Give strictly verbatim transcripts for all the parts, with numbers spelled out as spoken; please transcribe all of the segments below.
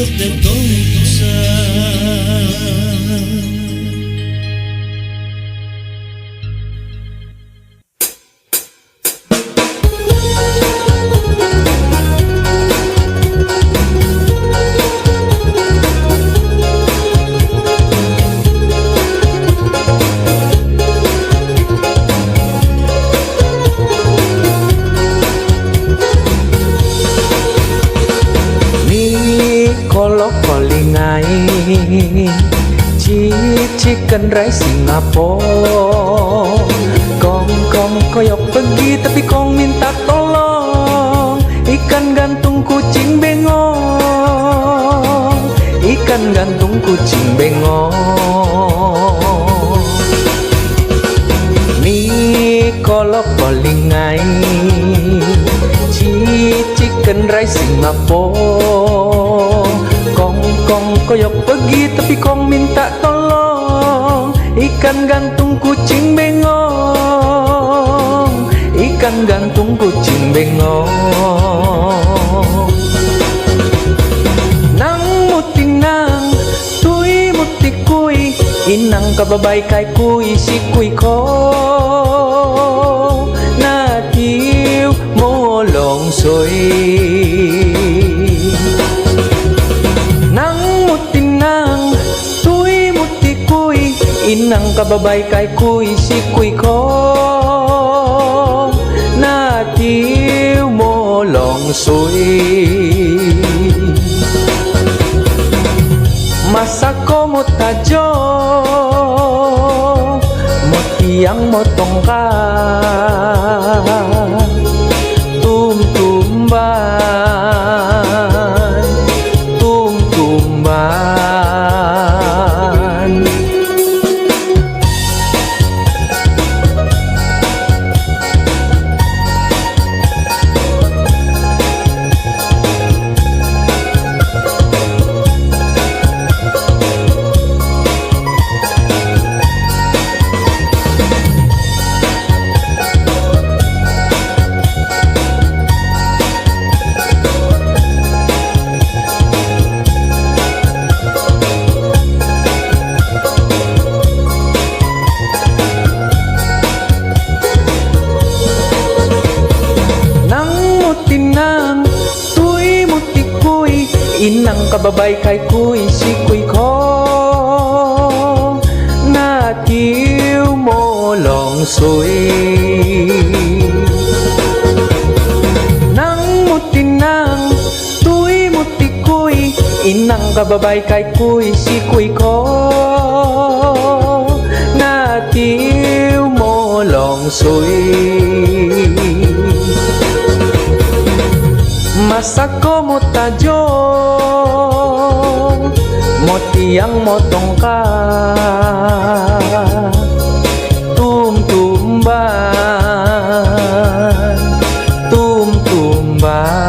Ni kolok kolingai, chi-, chicken rice Singapore. Kong, kong koyok pergi tapi kong minta tolong. Ikan gantung kucing bengong, ikan gantung kucing bengong. Ni kolok kolingai, chi-, chicken rice Singapore. Kong, kong koyok pergi tapi kong minta tolong. Ikan gantung kucing bengong, ikan gantung kucing bengong. Nang muti nang, tui muti kui, inang ka babai kai kui si kui ko. Na tiu mo long sui. Nang muti nang, tui muti kui, inang ka babai kai kui si kui ko. Na tiu mo long sui. Masa ko mo tajo, mo tiang mo tongka. Tum tumban, tum tumban. Nang muti nang, tui muti kui, inang ka babai kai kui si kui ko. Na tiu mo long sui. Nang muti nang, tui muti kui, inang ka babai kai kui si kui ko. Na tiu mo long sui. Masa ko mo tajo, mo tiang mo tongka. Tum tumban, tum tumban.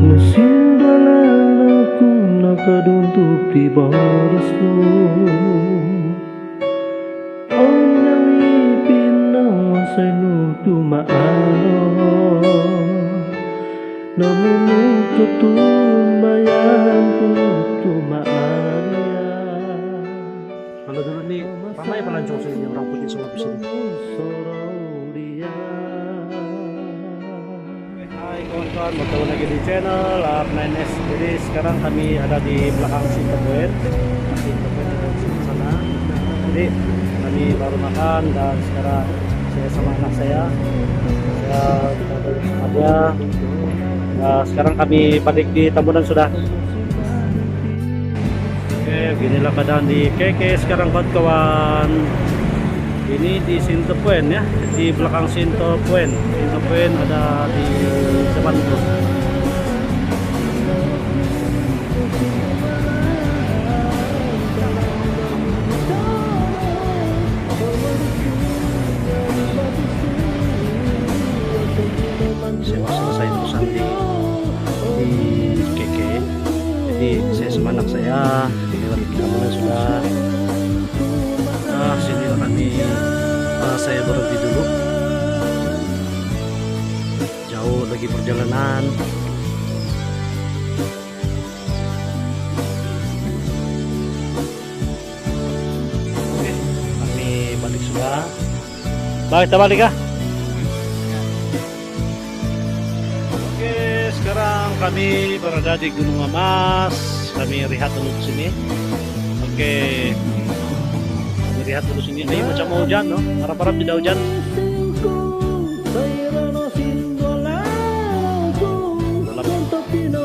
Nasimbalan aku nakaduntup di baristu. Awn nang ipin nang wasai nu tu ma'alo. Namun nu tu tumbayan tu tu ma'aria. Kalau dulu ni ramai pelancong sini, orang putih semua di sini. Hai kawan-kawan, bertemu lagi di channel Up nine S. Jadi sekarang kami ada di belakang Sinter Point. Sinter Point ada di sana. Jadi kami baru makan dan sekarang Saya sama anak saya. Saya kita ada sama dia. Ah, sekarang kami balik di Tambunan sudah. Okey, beginilah keadaan di K K sekarang, kawan-kawan. Ini di Center Point, ya, di belakang Center Point. Center Point ada di depan tu. Saya baru selesai urusan di, di K K. Jadi, saya sama anak saya, ini lagi kita mulai sudah. Ah, sini lah kami, ah, saya berhenti dulu. Jauh lagi perjalanan. Okey, kami balik sudah. Balik, kita balik, ah. Okey, sekarang kami berada di Gunung Amas. Kami rehat dulu di sini. Okey. Kami rehat dulu sini. Ni macam mau hujan, no? Harap-harap tidak hujan. Dalam.